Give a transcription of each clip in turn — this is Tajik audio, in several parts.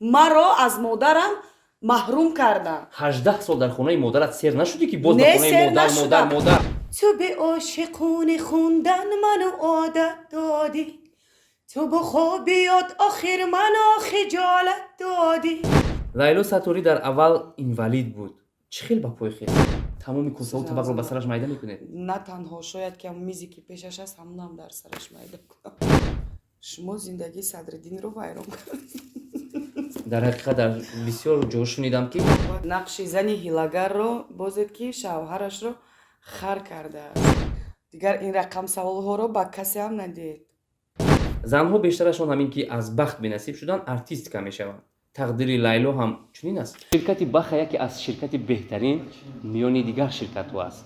Маро аз модарам маҳрум карданд. 18 сол дар хонаи модарат сер нашудӣ, ки боз ба Не, хонаи сер модар, модар, нашудам. модар? Ту бе ошиқони хундан ману одат додӣ, ту бо хобиёт охир мано хиҷолат додӣ. Лайло Сатторӣ дар аввал инвалид буд. Чӣ хел ба пой хест? Тамоми косаву табақро ба сараш майда мекунед? На танҳо, шояд ки ҳам мизе, ки пешаш аст, ҳамонам дар сараш майда кунам. Шумо зиндагии Садриддинро вайрон кард. Дар ҳақиқат, дар бисёр ҷо шунидам, ки Нақши зани ҳилагарро бозед, ки шавҳарашро хар кардааст. Дигар ин рақам саволҳоро ба касе ҳам надиҳед. Занҳо бештарашон ҳамин ки аз бахт бенасиб шуданд, артистка мешаванд. Тақдири Лайло ҳам чунин аст. Ширкати Баха яке аз ширкати беҳтарин миёни дигар ширкатҳо аст.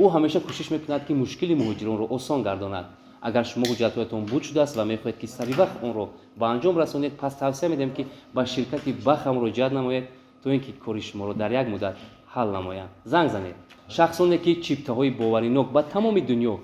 Ӯ ҳамеша кӯшиш мекунад, ки мушкили муҳоҷиронро осон гардонад. Агар шумо ҳуҷҷатҳоятон буд шудааст ва мехоҳед, ки саривақт онро ба анҷом расонед, пас тавсия медиҳем, ки ба ширкати Баха муроҷиат намоед, то ин ки кори шуморо дар як муддат ҳал намоянд. Занг занед. Шахсоне, ки чиптаҳои боваринок ба тамоми дунё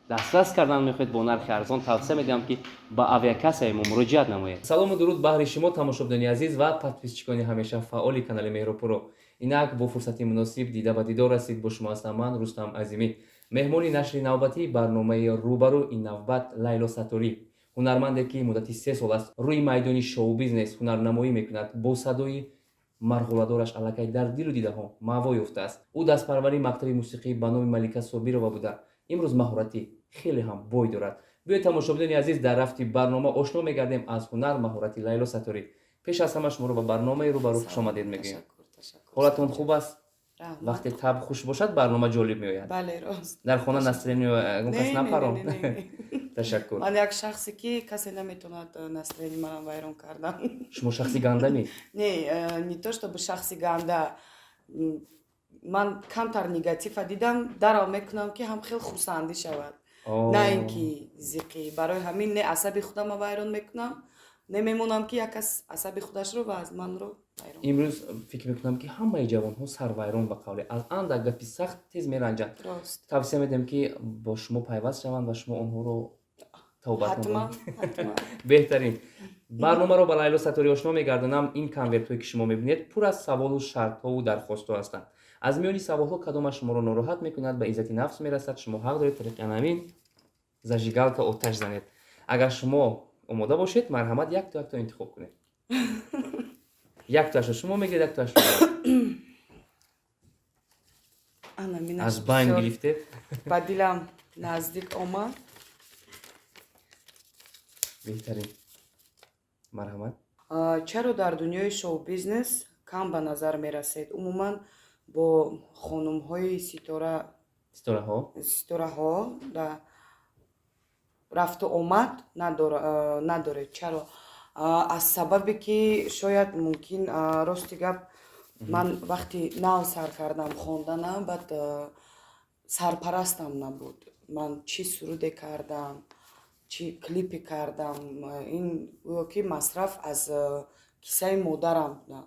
дастрас кардан мехоҳед бо нархи арзон, тавсия медиҳам, ки ба авиакассаи мо муроҷиат намоед. Салому дуруд баҳри шумо, тамошобинони азиз ва подписчикони ҳамеша фаъоли канали Меҳрупуро. Инак бо фурсати муносиб дида ба дидор расид. Бо шумо ҳастам ман, Рустам Азимӣ. Меҳмони нашри навбатии барномаи «Рӯбарӯ» ин навбат Лайло Сатторӣ, ҳунарманде, ки муддати 3 сол аст рӯи майдони шоу-бизнес ҳунарнамоӣ мекунад, бо садои марғуладораш аллакай дар дилу дидаҳо маъво ёфтааст. Ӯ дастпарвари мактаби мусиқӣ ба номи Малика Собирова буда, имрӯз маҳорати хеле ҳам бой дорад. Биёед, тамошобинони азиз, дар рафти барнома ошно мегардем аз ҳунар, маҳорати Лайло Сатторӣ. Пеш аз ҳама шуморо ба барномаи «Рӯбарӯ» хушомадед мегӯем. Ташаккур, ташаккур. Ҳолатон хуб аст? Раҳмат. Вақте таб хуш бошад, барнома ҷолиб меояд. Бале, рост. Дар хона настроение ягон кас Не, не, напарон. не, не, не. Ташаккур. Ман як шахсе, ки касе наметавонад настроение манам вайрон кардан. Шумо шахси гандамӣ? Не, не то чтобы шахси ганда. Ман камтар негатива дидам, дарав мекунам, ки ҳам хел хурсандӣ шавад, на ин ки зиқӣ. Барои ҳамин не асаби худама вайрон мекунам, не мемонам, ки як кас асаби худашро ва аз манро вайрон. Имрӯз фикр мекунам, ки ҳамаи ҷавонҳо сарвайрон, ба қавле, аз андак гапи сахт тез меранҷанд. Рост. Тавсия медиҳем, ки бо шумо пайваст шаванд ва шумо онҳоро тавбат Ҳатман. намоед. Ҳатман. Беҳтарин. Барномаро ба Лайло Сатторӣ ошно мегардонам. Ин конвертҳое, ки шумо мебинед, пур аз саволу шартҳову дархостҳо ҳастанд. Аз миёни саволҳо кадомаш шуморо нороҳат мекунад, ба иззати нафс мерасад, шумо ҳақ доред тариқи анамин зажигалка оташ занед. Агар шумо омода бошед, марҳамат, якто якто интихоб кунед. Яктоашро шумо мегиред, яктоашро ман. Ана минаш. Аз байн Бисёр гирифтед. ба дилам наздик омад. Беҳтарин, марҳамат. Чаро дар дунёи шоу-бизнес кам ба назар мерасед? Умуман бо хонумҳои ситора Ситораҳо. ситораҳо да рафту омад надоред чаро? Аз сабабе ки шояд мумкин, рости гап, ман вақти нав сар кардам хонданам, баъд сарпарастам набуд. Ман чӣ суруде кардам, чӣ клипе кардам, ин гӯё ки масраф аз киссаи модарам буда.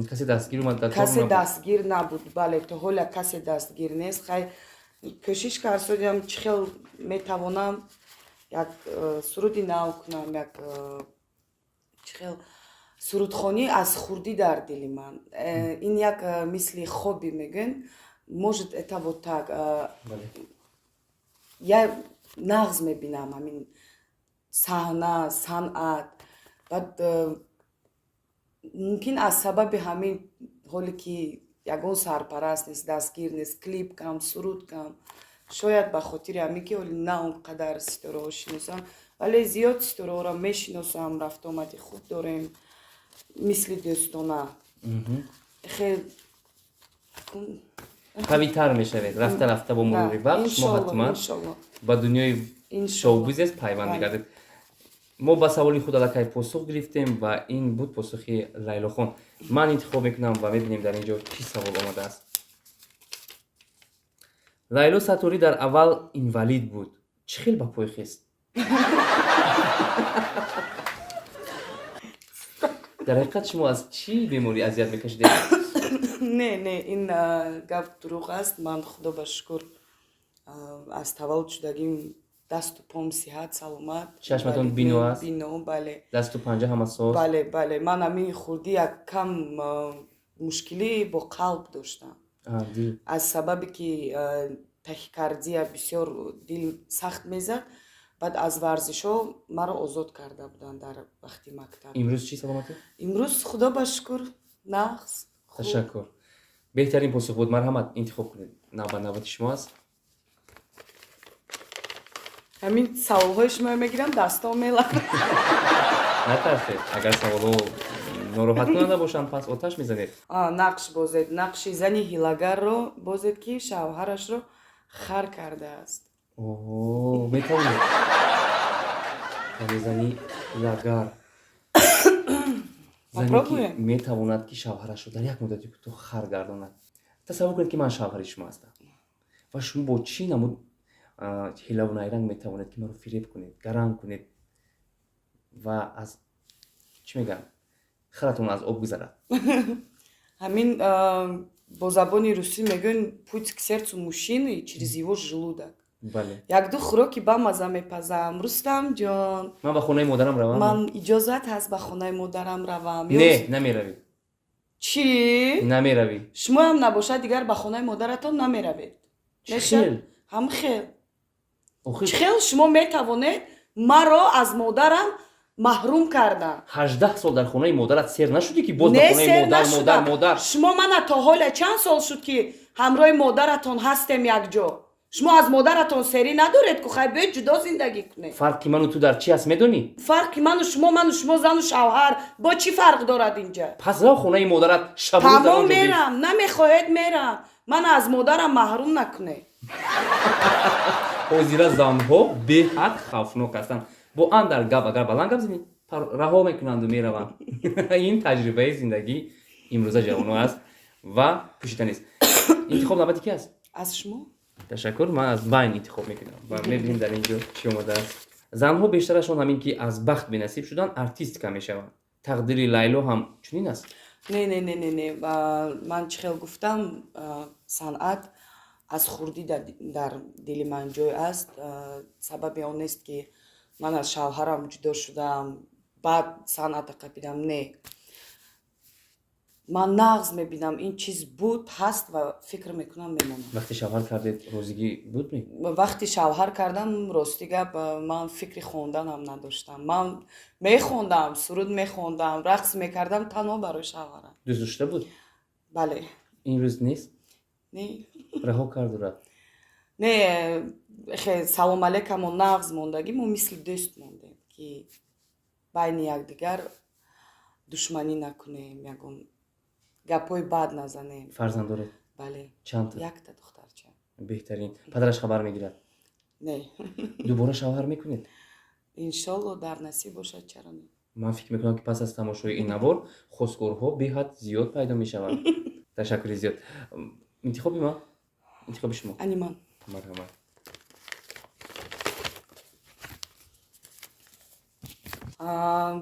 Касе дастгир омад дар кор Касе набуд. дастгир набуд, бале, то ҳоля касе дастгир нест. Хай, кӯшиш кардам, чӣ хел метавонам як суруди нав кунам, як чӣ хел сурудхонӣ аз хурдӣ дар дили ман. Ин як мисли хобби мегӯен, может, это вот так. Я нағз мебинам ҳамин саҳна, санъат. Баъд мумкин аз сабаби ҳамин ҳоле ки ягон сарпараст нест, дастгир нест, клип кам, суруд кам, шояд ба хотири ҳамин ки ҳоли на он қадар ситораҳо шиносам, вале зиёд ситораҳоро мешиносам, рафтуомади хуб дорем, мисли дӯстона. Хел. Қавитар мешавед рафта рафта, бо мурури вақт шумо ҳатман ба дунёи шоу-бизнес пайванд мегардед. Мо ба саволи худ аллакай посух гирифтем ва ин буд посухи Лайлохон. Ман интихоб мекунам ва мебинем, дар ин ҷо чӣ савол омадааст. Лайло Сатторӣ дар аввал инвалид буд. Чӣ хел ба пой хест? Дар ҳақиқат, шумо аз чӣ беморӣ азият мекашидед? Не, не, ин гап дурӯғ аст. Ман, худо ба шукр, аз таваллуд шудагим Дасту пом сиҳат, саломат. Чашматон Бале, бино аст? Бино, бале. Дасту панҷа ҳама соз? Бале, бале. Ман ҳамин хурдӣ як кам мушкилӣ бо қалб доштам. Дил. Аз сабабе ки тахикардия, бисёр дил сахт мезад. Баъд аз варзишҳо маро озод карда буданд дар вақти мактаб. Имрӯз чӣ, саломатӣ? Имрӯз, худо ба шукр, нағз, хуб. Ташаккур, беҳтарин посух буд. Марҳамат, интихоб кунед, навбат навбати шумо аст. Ҳамин саволҳои шумо мегирам, дастом меларзад. Натарсед, агар саволҳо нороҳаткунанда бошанд, пас оташ мезанед. Нақш бозед, нақши зани ҳилагарро бозед, ки шавҳарашро хар кардааст. Оҳо, метавонед, яъне зани ҳилагар, зане ки Попробуем? метавонад, ки шавҳарашро дар як муддати кӯтоҳ хар гардонад. Тасаввур кунед, ки ман шавҳари шумо ҳастам ва шумо бо чӣ намуд ҳилаву найранг метавонед, ки маро фиреб кунед, гаранг кунед ва аз чӣ мегӯям, харатон аз об гузарад? Ҳамин бо забони русӣ мегӯянд: путь к сердцу мужчины через его желудок. Якду хӯроки бамаза мепазам, Рустамҷон. Ман ба хонаи модарам равам? Ман иҷозат ҳаст, ба хонаи модарам равам? Не, намеравӣ. Чӣ? Намеравӣ. Шумоам набошад, дигар ба хонаи модаратон намеравед. Чӣ? Мешавад? Хел? Ҳам хел. Охир. Чӣ хел шумо метавонед маро аз модарам маҳрум кардан? 18 сол дар хонаи модарат сер нашудӣ, ки боз ба Не, хонаи сер модар, модар, нашудам. модар? Шумо мана то ҳоля чанд сол шуд, ки ҳамроҳи модаратон ҳастем якҷо. Шумо аз модаратон серӣ надоред ку? Хай, биёед, ҷудо зиндагӣ кунед. Фарқи ману ту дар чи аст, медонӣ? Фарқи ману шумо? Ману шумо зану шавҳар, бо чӣ фарқ дорад инҷа? Пас рав хонаи модарат, шабу рӯз дар Тамом. он ҷо бис. Мерам, намехоҳед, мерам. Мана аз модарам маҳрум накунед. Ҳозира занҳо беҳад хавфнок ҳастанд. Бо андар гап агар баланд гап занӣ, раҳо мекунанду мераванд. Ин таҷрибаи зиндагии имрӯза ҷавоно аст ва пӯшида нест. Интихоб навбати ки аст? Аз шумо. Ташаккур. Ман аз байн интихоб мекунам ва мебинем, дар ин ҷо чӣ омадааст. Занҳо бештарашон ҳамин ки аз бахт бенасиб шуданд, артистка мешаванд. Тақдири Лайло ҳам чунин аст? Не, не, не, не, не. Ман чӣ хел гуфтам, санъат аз хурдӣ дар дили ман ҷой аст. Сабаби он нест, ки ман аз шавҳарам ҷудо шудам, баъд санъата қапидам. Не, ман нағз мебинам, ин чиз буд, ҳаст ва фикр мекунам, мемонад. Вақте шавҳар кардед, розигӣ буд ми? Вақти шавҳар кардам, рости гап, ман фикри хонданам надоштам. Ман мехондам, суруд мехондам, рақс мекардам танҳо барои шавҳарам. Дӯст дошта буд? Бале. Имрӯз нест? Не. Раҳо карду рафт? Не, хе салом алейкамо нағз мондагӣ, мо мисли дӯст мондем, ки байни якдигар душманӣ накунем, ягон гапҳои бад назанем. Фарзанд доред? Бале. Чандта? Якта духтарча. Беҳтарин. Падараш хабар мегирад? Не. Дубора шавҳар мекунед? Иншолло, дар насиб бошад, чаро не? Ман фикр мекунам, ки пас аз тамошои ин навор хостгорҳо беҳад зиёд пайдо мешаванд. Ташаккури зиёд. Интихоби ман, интихоби шумо. Ани ман. Марҳамат.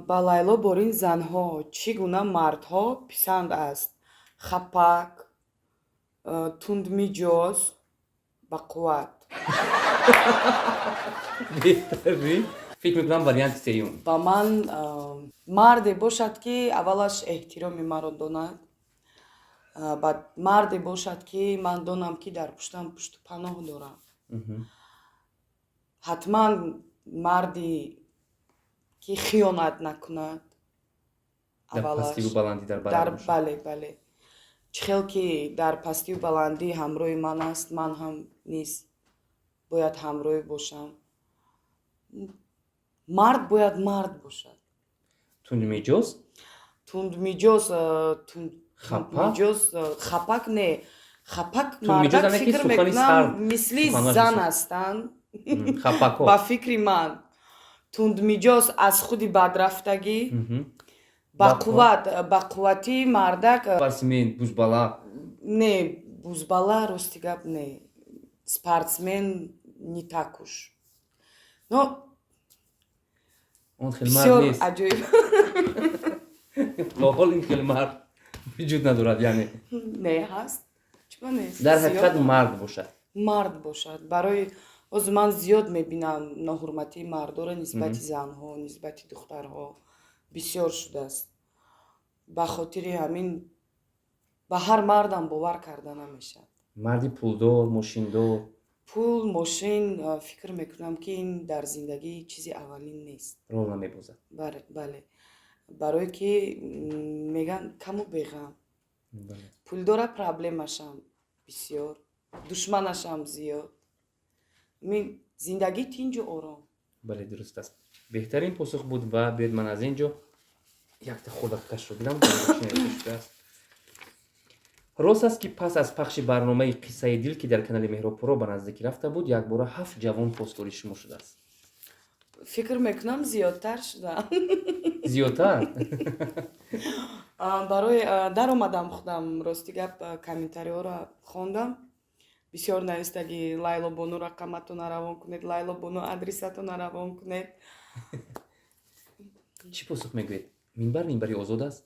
Ба Лайло Борин занҳо чӣ гуна мардҳо писанд аст? Хапак, тундмиҷоз, бақувват. Беҳтарин. Фикр мекунам, варианти сеюм. Ба ман марде бошад, ки аввалаш эҳтироми маро донад, баъд марде бошад, ки ман донам, ки дар пуштам пушту паноҳ дорам. Ҳатман марди ки хиёнат накунад. Дар Аввалаш. пастиву баландӣ дар дар барабар бошад. Бале, бале. Чӣ хел ки дар пастию баландӣ ҳамроҳи ман аст, ман ҳам низ бояд ҳамроҳӣ бошам. Мард бояд мард бошад. Тундмиҷоз? Тундмиҷоз, Хапак? тундмиҷоз, хапак не, хапак Тундмиҷоз мардак ане ки фикр сухани мекунам, сард, мисли суханаш зан бисёр. ҳастанд. Хапакҳо. Ба фикри ман, тундмиҷоз аз худи бадрафтагӣ. Бақувват, бақувватии мардак. Спортсмен, бузбала? Не, бузбала, рости гап, не, спортсмен не так уж, но Он хел мард бисёр нест. аҷоиб. То ҳол ин хел мард вуҷуд надорад, яъне? Не, ҳаст, чиба нест? Дар Зиёд. ҳақиқат мард бошад. Мард бошад. Барои Ҳозир ман зиёд мебинам ноҳурматии мардоро нисбати занҳо, нисбати духтарҳо бисёр шудааст. Ба хотири ҳамин ба ҳар мардам бовар карда намешавад. Марди пулдор, мошиндор. Пул, мошин, фикр мекунам, ки ин дар зиндагӣ чизи аввалин нест. Рол намебозад. Бале, барое ки мегӯянд, каму беғам. Пулдора проблемашам бисёр, душманашам зиёд. Зиндагӣ тинҷу ором. Бале, дуруст аст, беҳтарин посух буд. Ва биёед, ман аз ин ҷо якта хурдакашро бинам, шудааст. Рост аст, ки пас аз пахши барномаи «Қиссаи дил», ки дар канали Меҳробпуро ба наздикӣ рафта буд, якбора ҳафт ҷавон хостгори шумо шудааст? Фикр мекунам, зиёдтар шудам. Зиёдтар? Барои даромадам худам, рости гап, комментариҳоро хондам, бисёр навистагӣ: «Лайло бону, рақаматона равон кунед, Лайло бону, адресатона равон кунед». Чӣ посух мегӯед? Минбар минбари озод аст,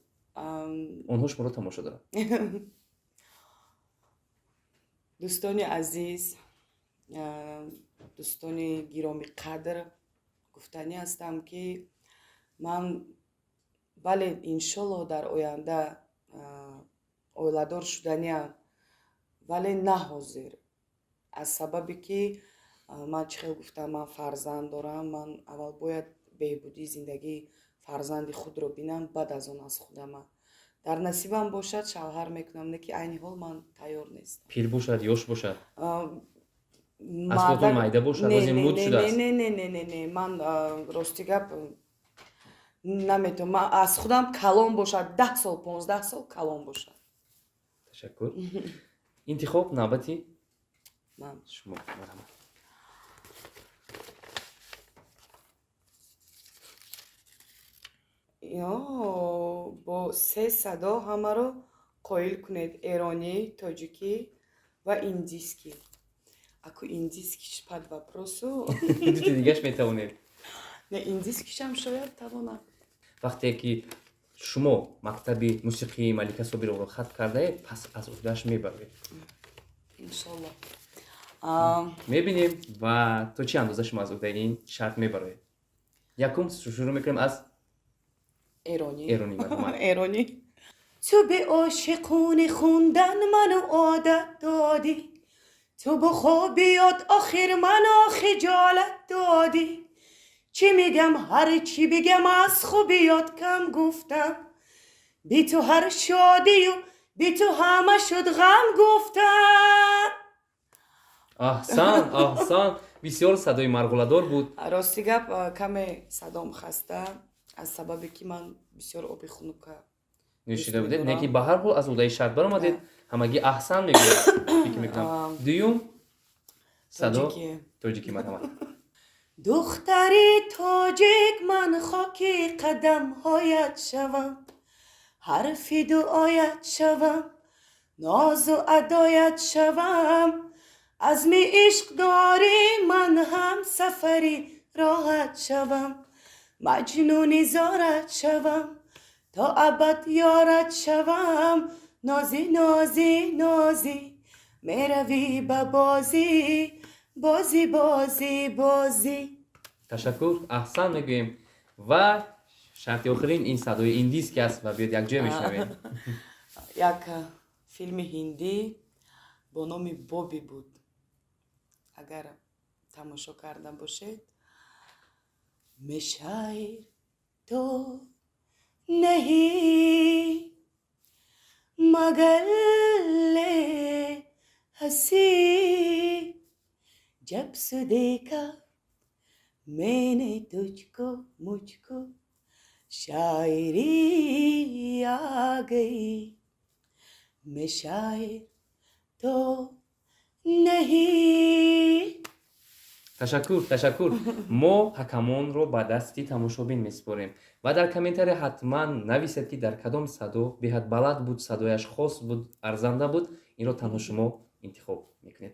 онҳо шуморо тамошо доранд. Дӯстони азиз, дӯстони гиромиқадр, гуфтанӣ ҳастам, ки ман, бале, иншоллоҳ, дар оянда оиладор шуданиам, вале на ҳозир, аз сабабе ки ман чӣ хел гуфтам, ман фарзанд дорам. Ман аввал бояд беҳбудии зиндагии фарзанди худро бинам, баъд аз он аз худама. Дар насибам бошад, шавҳар мекунам, не ки айни ҳол ман тайёр нестам. Пир бошад, ёш бошад, аз худатон майда бошад, ози муд шудааст. Не, не, не, не, не, ман, рости гап, наметавонам. Аз худам калон бошад, 10 сол, 15 сол калон бошад. Ташаккур. Интихоб навбати ман. Шумо, марҳамат. Бо се садо ҳамаро қоил кунед: эронӣ, тоҷикӣ ва индискӣ. Аку индискиш под вопросу. Дути дигаш метавонед. Не, индискишам шояд тавонам. Вақте ки шумо мактаби мусиқии Малика Собировро хатм кардаед, пас аз уҳдааш мебароед. Иншолло. Мебинем, ва то чӣ андоза шумо аз уҳдаи ин шарт мебароед. Якум шурӯъ мекунем аз эронӣ. Эронӣ, марҳамат. Эронӣ. Ту به عاشقونه خوندن منو عادت دادی، تو با خوابیات آخر منو خجالت دادی. چی میگم؟ هر چی بگم از خوبیات کم گفتم. بی تو هر شادی و بی تو همه شد غم گفتم. Аҳсан, аҳсан, бисёр садои марғуладор буд. Рости гап, каме садом хаста, аз сабабе ки ман бисёр оби хунука нӯшида будед. Не ки ба ҳар ҳол аз уҳдаи шарт баромадед, ҳамагӣ аҳсан мегӯяд, фикр мекунам. Дуюм садо тоҷикӣ, марҳамат. Духтари тоҷик, ман хоки қадамҳоят шавам, ҳарфи дуоят шавам, нозу адоят шавам. Азми ишқ дорӣ, ман ҳам сафари роҳат шавам, маҷнуни зорат шавам, то абад ёрат шавам. Нозӣ, нозӣ, нозӣ, меравӣ ба бозӣ, бозӣ, бозӣ, бозӣ. Ташаккур, аҳсан мегӯем. Ва шарти охирин ин садои индиски аст ва биёд, якҷоя мешунавем. Як филми ҳиндӣ бо номи Боби буд, агар тамошо карда бошед. मैं शायर तो नहीं, मगर ले हंसी, जब से देखा मैंने तुझको, मुझको शायरी आ गई। मैं शायर तो नहीं। Ташаккур, ташаккур. Мо ҳакамонро ба дасти тамошобин месупорем ва дар комментария ҳатман нависед, ки дар кадом садо беҳад баланд буд, садояш хос буд, арзанда буд. Инро танҳо шумо интихоб мекунед.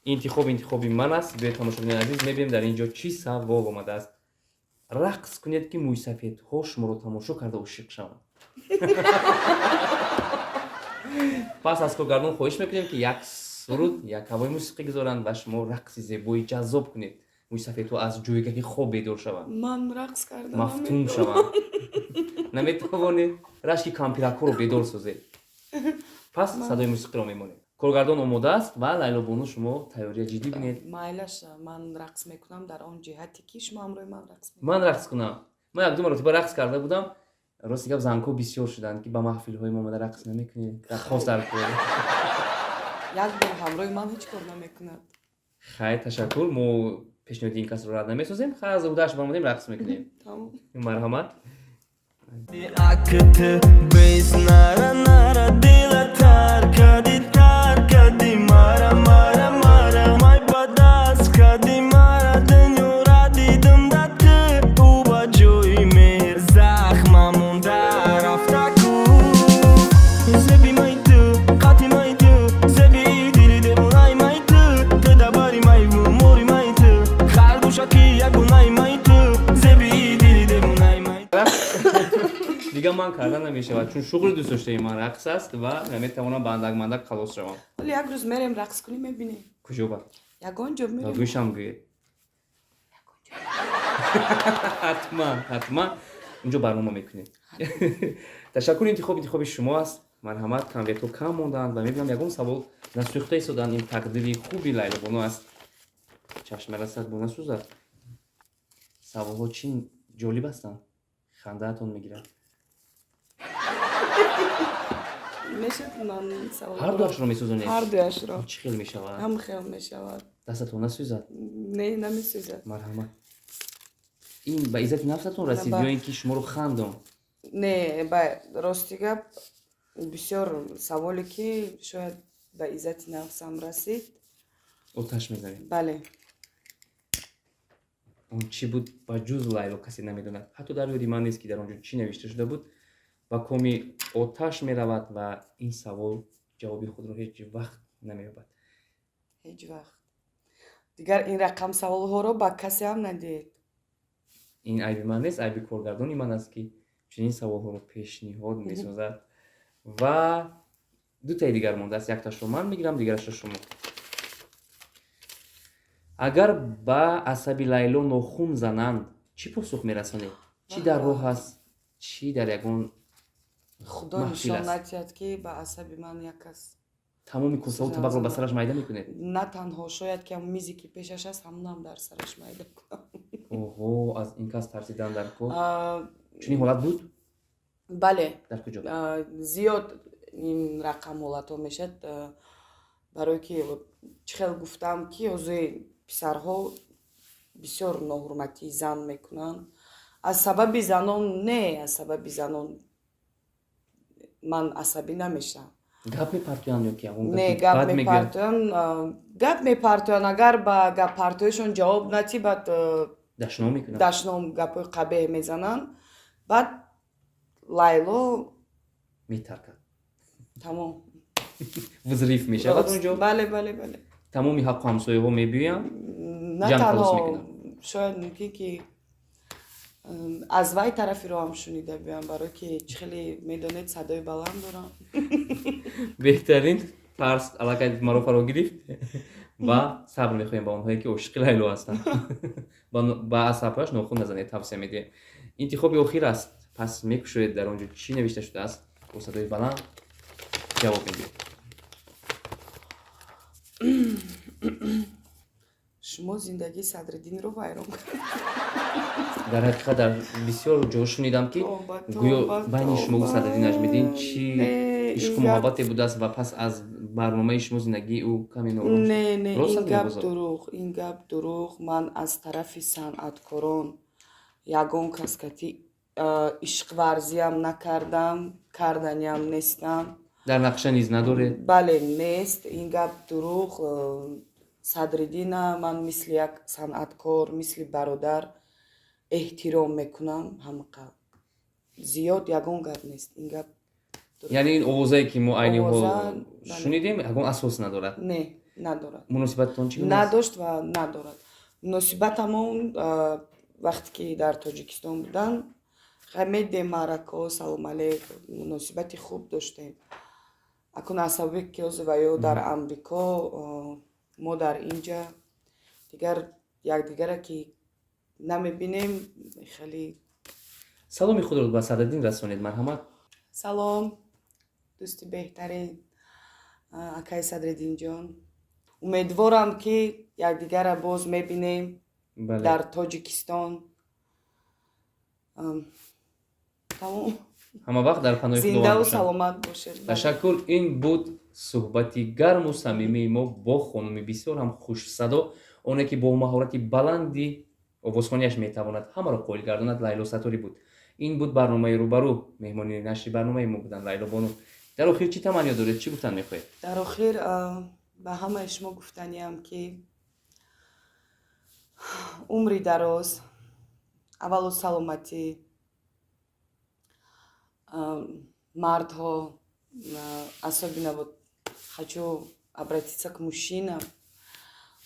Интихоб интихоби ман аст. Биёед, тамошобинони азиз, мебинем, дар ин ҷо чӣ савол омадааст. Рақс кунед, ки мӯйсафедҳо шуморо тамошо карда ошиқ шаванд. Пас аз коргардон хоҳиш мекунем, ки як Суруд, як ҳавои мусиқӣ гузоранд ва шумо рақси зебои ҷаззоб кунед, мӯйсафедҳо аз ҷойгаҳи хоб бедор шаванд. Ман рақс карда мафтун шаванд. Наметавонед? Рашки кампиракҳоро бедор созед. Пас садои мусиқиро мемонед, коргардон омода аст ва Лайлобону, шумо тайёрия ҷиддӣ бинед. Майлаш, ман рақс мекунам дар он ҷиҳате, ки шумо ҳамроҳи ман рақс мекунед. Ман рақс кунам? Ман якду маротиба рақс карда будам. Рости гап, зангҳо бисёр шуданд, ки ба маҳфилҳои мо омада рақс намекунед, дархост дар кор. Як бор ҳамроҳи ман ҳеҷ кор намекунад. Хайр, ташаккур, мо пешниҳоди ин касро рад намесозем. Хайр, аз уҳдааш баромадем, рақс мекунем. Тамом. Марҳамат. Акт бес нара нара дила тар кади, тар кади, мара мара мара май ба даст кади мара дунёра дидум да ту ӯ ба ҷои меҳр захма монда рафта ку. Зеби май ту, қати май ту, зеби дили девонаи май ту, ту дабари майву мори май ту, харгӯшаки ягонаи май ту, зеби дили девонаи май. Дигар ман карда намешавад, чун шуғли дӯстдоштаи ман рақс аст ва наметавонам ба андак мандак халос шавам. Ҳоло як рӯз мерем, рақс кунем, мебинем. Куҷо ба? Ягон ҷо Ба мерем. гӯшам гӯед. Ҳатман, ҳатман унҷо барнома мекунем. Ташаккур, интихоб интихоби шумо аст. Марҳамат, конвертҳо кам монданд ва мебинам, ягон савол насӯхта истоданд. Ин тақдири хуби Лайлобону аст. Чашм мерасад, бо насӯзад. Саволҳо чӣ ҷолиб ҳастанд, хандаатон мегирад. Мешад ман савол? Ҳар дуашро месӯзонед? Ҳар дуяшро. Чӣ хел мешавад? Ҳам хел мешавад. Дастатон насӯзад? Не, намесӯзад. Марҳамат. Ин ба иззати нафсатон расид ё ин ки шуморо хандон? Не, ба рости гап, бисёр саволе, ки шояд ба иззати нафсам расид. Оташ мезанед? Бале. Он чӣ буд, ба ҷуз Лайло касе намедонад. Ҳатто дар ёди ман нест, ки дар он ҷо чӣ навишта шуда буд. Ба коми оташ меравад ва ин савол ҷавоби худро ҳеҷ вақт намеёбад. Ҳеҷ вақт дигар ин рақам саволҳоро ба касе ҳам надиҳед. Ин айби ман нест, айби коргардони ман аст, ки чунин саволҳоро пешниҳод месозад. Ва дутаи дигар мондааст: якташро ман мегирам, дигарашро шумо. Агар ба асаби Лайло нохун зананд, чӣ посух мерасонед? Чӣ дар роҳ аст, чӣ дар ягон Худо маҳфил нишон аст? натиҳад, ки ба асаби ман як кас Тамоми косаву табақро ба сараш майда мекунед? На танҳо, шояд ки ҳам мизе, ки пешаш аст, ҳамонам дар сараш майда кунам. Оҳо, аз ин кас тарсидан дар кор. Чунин ҳолат буд? Бале. Дар куҷо? Зиёд ин рақам ҳолатҳо мешавад, барое ки чӣ хел гуфтам, ки ҳозир писарҳо бисёр ноҳурматии зан мекунанд. Аз сабаби занон не, аз сабаби занон ман асабӣ намешавам. Гап мепартоянд ё ки ягон Не. гапи Гап бад мегӯянд? мепартоянд, гап мепартоянд. Агар ба гаппартоишон ҷавоб натӣ, баъд Дашном мекунанд? Дашном, гапҳои қабеҳ мезананд. Баъд Лайло Метаркад. Тамом. Взрыв мешавад онҷо. Бале. Тамоми ҳаққу ҳамсояҳо мебиёянд. На Ҷанг халос танҳо мекунанд. Шояд мумкин, ки аз вай тарафи роҳам шунида биёям, барое ки чӣ хеле медонед, садои баланд дорам. Беҳтарин. Тарс аллакай маро фаро гирифт ва сабр мехоҳем ба онҳое, ки ошиқи Лайло ҳастанд. Ба асабҳояш нохун назанед, тавсия медиҳем. Интихоби охир аст, пас мекушоед, дар он ҷо чӣ навишта шудааст, бо садои баланд ҷавоб медиҳед. Шумо зиндагии Садриддинро вайрон кард. Дар ҳақиқат, дар бисёр ҷо шунидам, ки Тобба, гӯё тобба, байни шумову тобба. Садриддин Наҷмиддин чӣ Не, ишқу ин гап муҳаббате будааст ва пас аз барномаи шумо зиндагии ӯ каме ноором шуд. Не, Рост ин аст, гап Меҳрбозор? дурӯғ, ин гап дурӯғ. Ман аз тарафи санъаткорон ягон кас кати ишқварзиам накардам, карданиам нестам. Дар нақша низ надоред? Бале, нест, ин гап дурӯғ. Садриддина ман мисли як санъаткор, мисли бародар эҳтиром мекунам, ҳамақа. Зиёд ягон гап нест, ин гап дурӯғ. Яъне ин овозае, ки мо айни ҳол Овоза, бале. шунидем, ягон асос надорад? Не, надорад. Муносибататон чӣ гуна аст? Надошт ва надорад. Муносибатамон, вақте ки дар Тоҷикистон буданд, медем маъракаҳо, салом алейк, муносибати хуб доштем. Акун аз сабабе ки ҳозир ва ё дар Амрико, мо дар инҷа, дигар якдигара ки намебинем хеле. Саломи худро ба Садриддин расонед, марҳамат. Салом, дӯсти беҳтарин, акаи Садриддинҷон. Умедворам, ки якдигара боз мебинем дар Тоҷикистон. Тамом. Ҳама вақт дар паноҳи Худованд Зиндаву бошанд. саломат бошед. Ташаккур. Ин буд суҳбати гарму самимии мо бо хонуми бисёр ҳам хушсадо, оне ки бо маҳорати баланди овозхонияш метавонад ҳамаро қоил гардонад. Лайло Сатторӣ буд. Ин буд барномаи «Рӯбарӯ». Меҳмони нашри барномаи мо буданд Лайло бону. Дар охир чӣ таманниё доред, чӣ гуфтан мехоҳед? Дар охир ба ҳамаи шумо гуфтаниам, ки умри дароз, аввалу саломатӣ. Мардҳо, особенно вот хочу обратиться к мужчинам: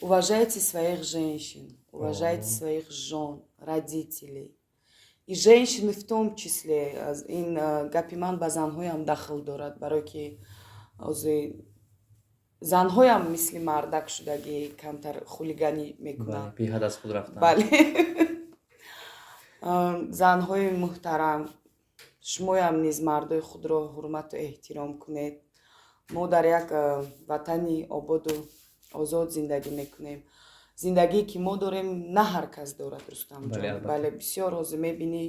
уважайте своих женщин, уважайте своих жен, родителей, и женщины в том числе. Ин гапи ман ба занҳоям дахл дорад, барое ки ҳозир занҳоям мисли мардак шудагӣ камтар хулиганӣ мекунанд. Беҳад аз худ рафтан. Бале. Занҳои муҳтарам, шумоям низ мардои худро ҳурмату эҳтиром кунед. Мо дар як ватани ободу озод зиндагӣ мекунем. Зиндагие ки мо дорем, на ҳар кас дорад, Рустамҷон. Бале, бисёр ҳозир мебинӣ,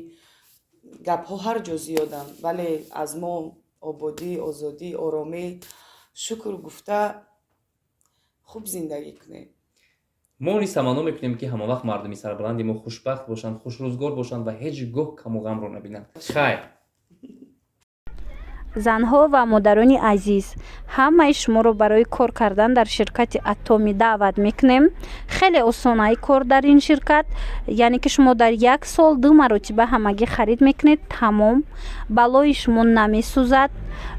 гапҳо ҳар ҷо зиёданд, вале аз мо ободӣ, озодӣ, оромӣ, шукр гуфта хуб зиндагӣ кунем. Мо низ таманно мекунем, ки ҳамавақт мардуми сарбаланди мо хушбахт бошанд, хушрӯзгор бошанд ва ҳеҷ гоҳ каму ғамро набинанд. Хайр. Занҳо ва модарони азиз, ҳамаи шуморо барои кор кардан дар ширкати Атоми даъват мекунем. Хеле осонаи кор дар ин ширкат, яъне ки шумо дар як сол ду маротиба ҳамагӣ харид мекунед, тамом. Балои шумо намесӯзад.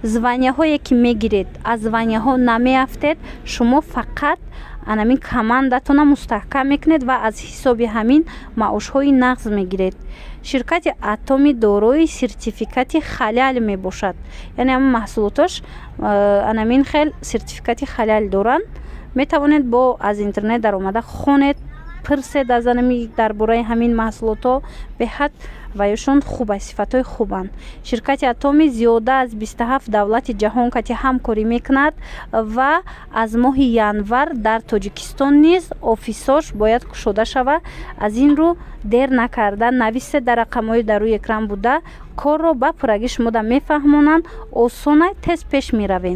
Званияҳое ки мегиред, аз званияҳо намеафтед. Шумо фақат анамин командатона мустаҳкам мекунед ва аз ҳисоби ҳамин маошҳои нағз мегиред. Ширкати Атоми дорои сертификати халал мебошад, яъне ҳамин маҳсулоташ анамин хел сертификати халал доранд. Метавонед бо аз интернет даромада хонед, пурсед аз анами дар бораи ҳамин маҳсулотҳо. Беҳад ваюшон хуб аст, сифатҳои хубанд. Ширкати Атоми зиёда аз 27 давлати ҷаҳон кати ҳамкорӣ мекунад ва аз моҳи январ дар Тоҷикистон низ офисош бояд кушода шавад. Аз ин рӯ дер накарда нависед дар рақамҳои дар рӯи экран буда. Корро ба пуррагӣ шумода мефаҳмонанд. Осона, тез пеш меравем.